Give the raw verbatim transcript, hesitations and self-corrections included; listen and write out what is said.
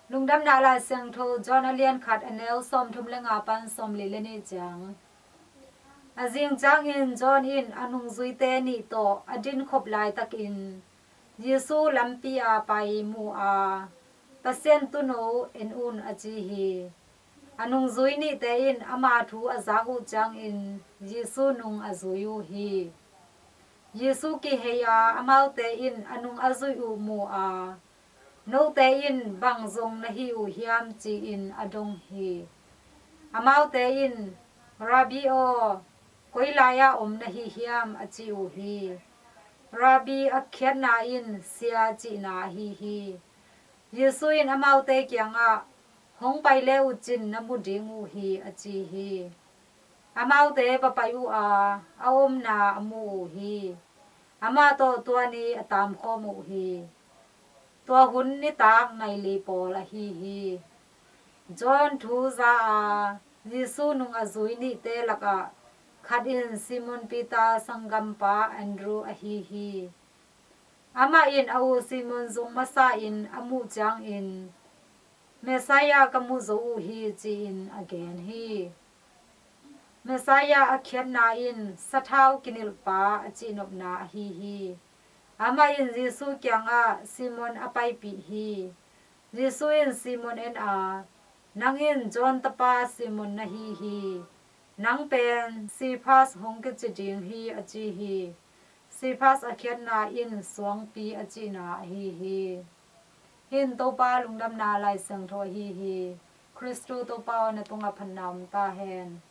Lungdamna Lai Siangtho John a lian khat, a neu sawmthum le nga pan sawmli le nih ciang. A zing ciangin John in a nungzuite nih tawh a dinkhop laitakin Jesu lampi a pai mu a, "Pasian tuuno, en un," a ci hi. A nungzui nihte in ama thu a zak uh ciangin Jesu nung a zui uh hi. Jesu kihei a, amaute in a nung a zuih uh mu a, "Note in bang zong na hi uh hiam?" ci-in a dong hi. Amaute in, "Rabbi aw, koi lai-ah om na hi hiam?" a ci uh hi. Rabbi a khiatna in sia cihna ahi hi. Jesu in amaute kiangah, "Hong pai le uh cin na mu ding uh hi," a ci hi. Amaute va pai uh a, a omna a mu uh hi. Amah tawh tua ni a taamkhawm uh hi. Tua hun nitak nai li pawl ahi hi. John thu za a, Jesu nung a zui nihte lakah khat in Simon Peter sanggampa Andrew ahi hi. Amah in a u Simon zung masa in a muh ciangin, "Messiah ka mu zo uh hi," ci-in a gen hi. Messiah a khiatna in sathau kinilhpa a cihnopna ahi hi. Amah in Jesu kiangah Simon a paipih hi. Jesu in Simon en a, "Nang in John tapa Simon na hi hi. Nang pen Cephas hong kici ding hi," a ci hi. Cephas a khiatna in suangpi a cihna ahi hi. Hih in Topa Lungdamna Lai Siangtho ahi hi. Khristu Topa aw, na tungah phatna om ta hen.